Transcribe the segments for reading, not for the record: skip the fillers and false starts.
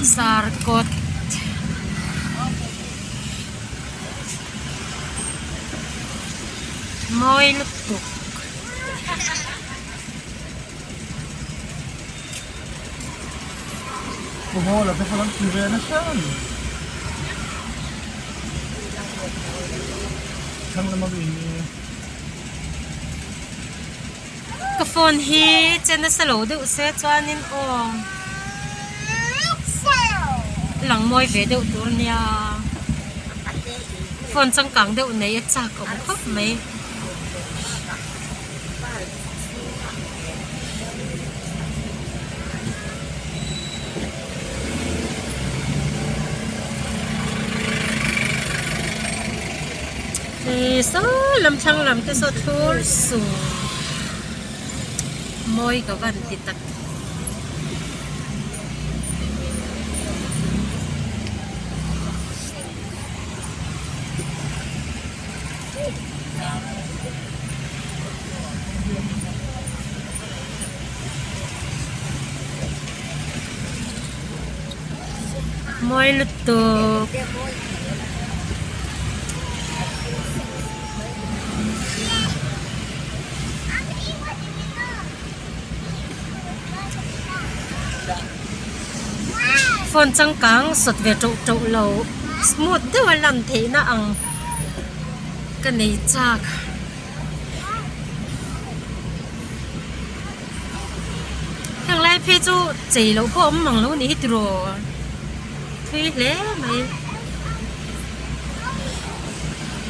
Zarkawt mawi lutuk. Ka phone hi che nasa lo deuh se chuanin aw lang mawi ve deuh tur nia phone changkang deuh nei a chak awm khawp mai. Hei saw lam thlang lam te saw thlur sung mawi ka van ti tak. Mawi lutuk. Phone changkang sawt ve teuh teuh lo smooth deuh a lan theih na ang ka nei chak. Heng lai phei chu chei loh pawh a awm mang lo a nih hi tiraw thui hle mai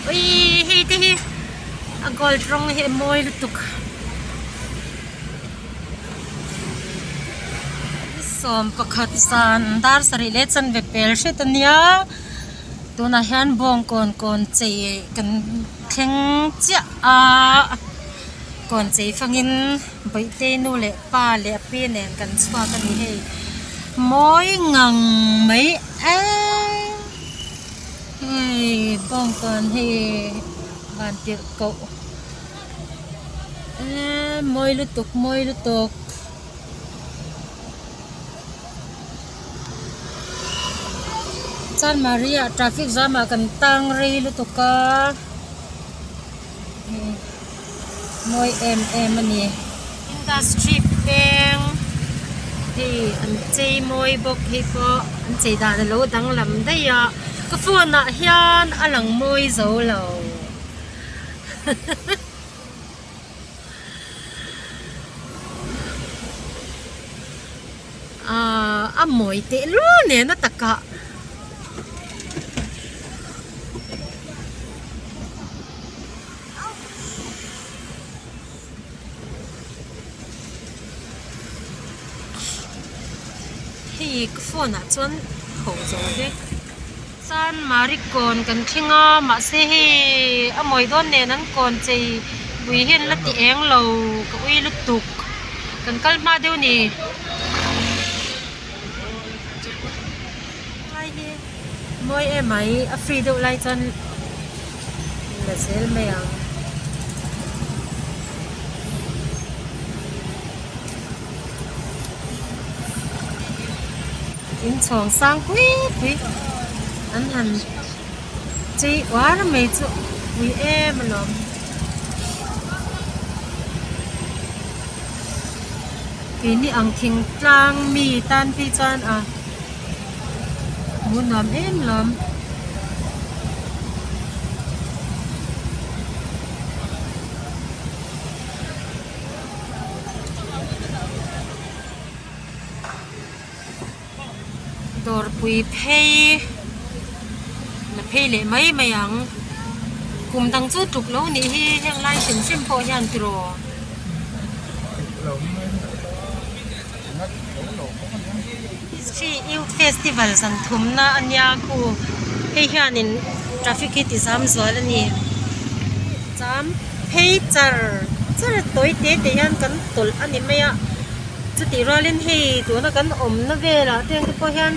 awii hei te hi a gold rawng hi a mawi lutuk 11 zan dar sarih leh chanve pel hret a nia. Tunah hian bawngkawn kawn chei kan thleng chiah a kawn chei fangin bawihte nu leh pa leh a pi nen kan chhuak a ni hei mawi ngang mai eee hei bawngkawn hei van tirh koh eee mawi lutuk mawi lutuk. Chuan Maria traffic jam ah kan tang rei lutuk a mawi em em a ni. Industry peng hei an chei mawi bawk hei pawh an chei dan alo danglam daih a ka phone ah hian a lang mawi zo lo. Aaa a mawi teh lul nen a takah hei ka phone ah chuan ho zo vek. Chuan Mari kawn kan thleng a mahse hei a mawi dawn nen an kawn chei pui hi an la ti eng lo ka ui lutuk kan kal hma deuh a ni. Lai hi mawi em mai a free deuh lai chuan la zel mai ang. Inchhawng sang pui pui an han chei uar mai chu pui em alawm. Keini ang thingtlang mi tan phei chuan a hmuh nuam em lawm. Dawrpui phei la phei leh mai mai ang kum dang chu tuk lo nih hi heng lai hrim hrim pawh hian tiraw. History Youth Festival zan thumna a nia khu hei hianin traffic hi ti zam zual a ni cham phei char char tawi te te hian kan tawlh a ni mai a. Chutih rualin hei tuna kan awmna velah te ang te pawh hian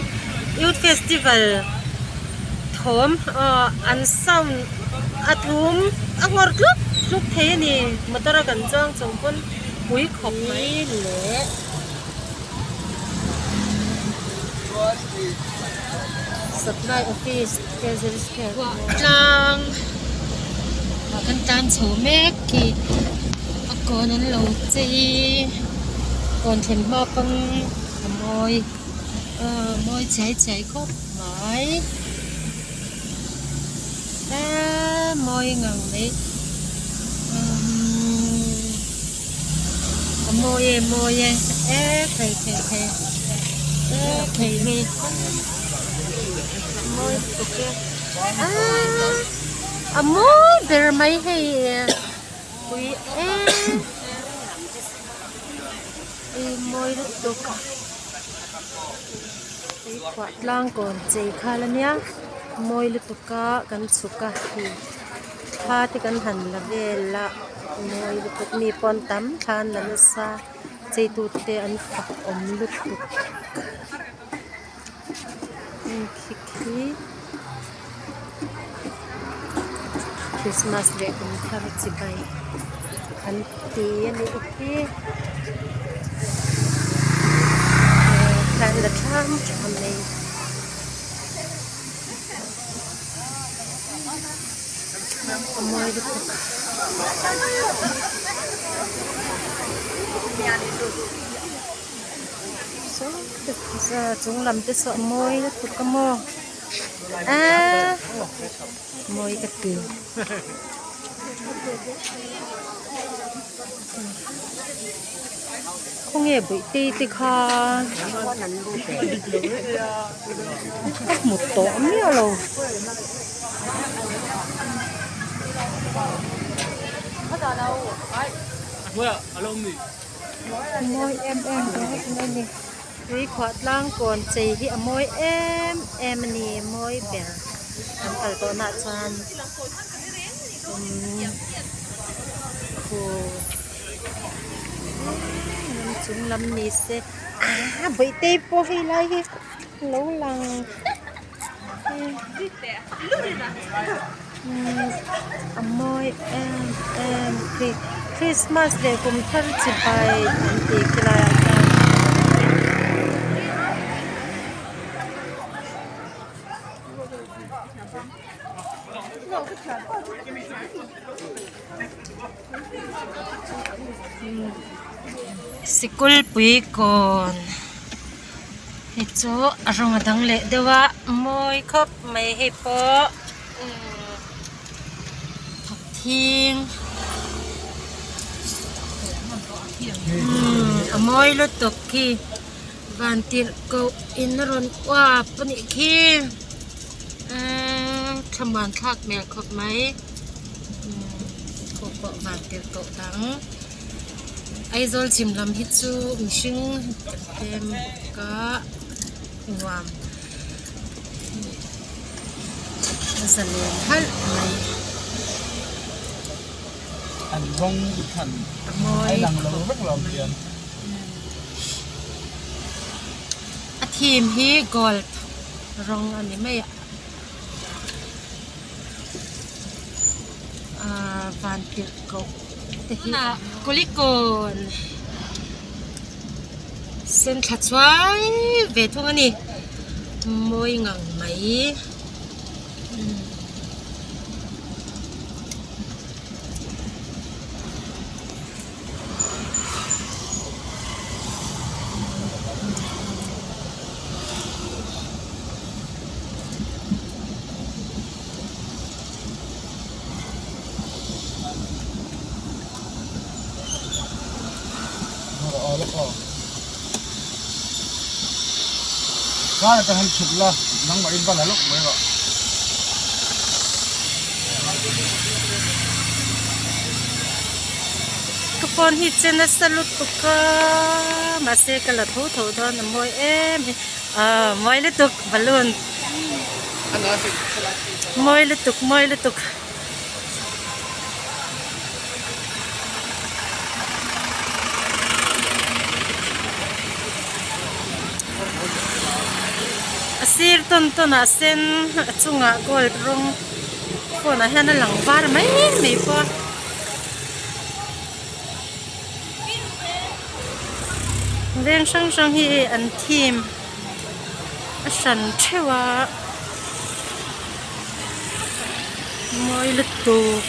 youth festival thawm ahh an sound a thum a nghawr tlup tlup thei a ni motor a kan chuang chung pawn pui khawp mai leh. Supply office treasury tlang ah kan tlan chho mek khi a kawn an lo chei kawn thlen hma pawn a mawi aaa mawi chiai chiai khawp mai eee mawi ngang mai umm a mawi e mawi e eee thei thei thei eee thei hi a mawi lutuk e aaa a mawi ber mai hei pui em ei mawi lutuk tuikhuah tlang kawn chei khal ania mawi lutuk a kan chhuk a hei thla te kan han la vel a mawi lutuk mi pawn tam thla an la nasa chei tute an fak awm lutuk heng khi khi christmas leh kum thar chibai an ti a nih hi thla an la ṭham ṭham mai. A mawi lutuk. Saw chung lam te saw a mawi lutuk a maw aaa mawi ka ti. Khawnge bawihte te kha ka hmu tawh miah lo. Mawi em em ringawt mai a ni. Tuikhuah tlang kawn chei hi a mawi em em a ni mawi ber kan kal tawh nah chuan umm khu lam chung lam ni se ah bawihte pawh hei lai hi a lo lang umm a mawi em em khi christmas leh kum thar chibai an tih khi laiah khian. Sikul pui kawn hei chu a rawng a dang leh deuh a mawi khawp mai hei pawh umm thawkthing umm a mawi lutuk khi van tirh koh in a rawn uap a nih khi eee thlamuan thlak hmel khawp mai umm khaw pawh van tirh koh dang Aizawl chhim lam hi chu mihring kan tlem bawk a nuam a zalen halh mai a mawi khawp mai a theme hi gold rawng a ni mai a ahh van tirh koh te hi kulikawn sen thla chuai ve thung a ni mawi ngang mai. Ka phone hi che nasa lutuk a mahse ka la tho tho dawn a mawi em em ah mawi lutuk balloon mawi lutuk mawi lutuk. A sir tawn tawn ah sen a chungah gold rawng phone ah hian a lang var mai mai pawh a. Veng hrang hrang hi an theme. A hran theuh a mawi lutuk.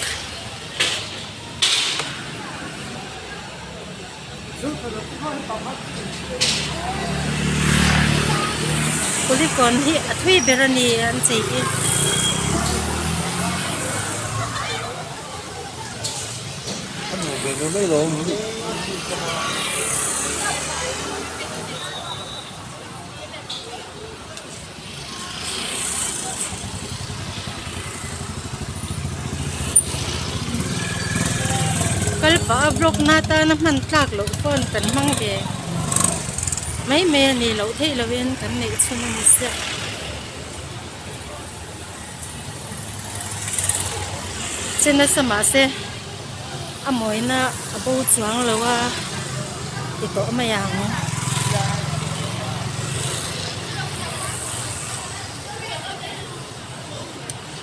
Kulikawn hi a thui ber a ni an chei hi. Kal pah a vlog na atana hman tlak loh phone kan hmang ve mai mai a ni loh theih lohin kan neih chhun a ni sia. Che nasa mahse a mawina a bo chuang lo a ti tawh mai ang.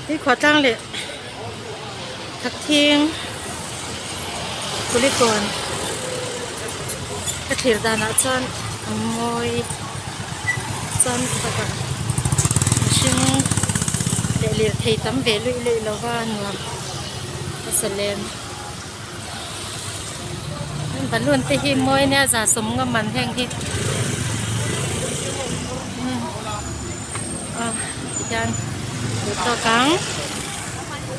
Tuikhuah tlang leh Thakthing Kulikawn ka thlir danah chuan a mawi chuan bakah mihring leh lirthei tam ve luih luih lo va nuam a sa lem balloon te hi mawi ania za sawmnga man heng hi a tihian duh tawk ang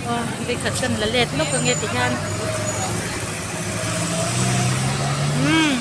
aw vawikhat kan la let lawk ange tihian umm.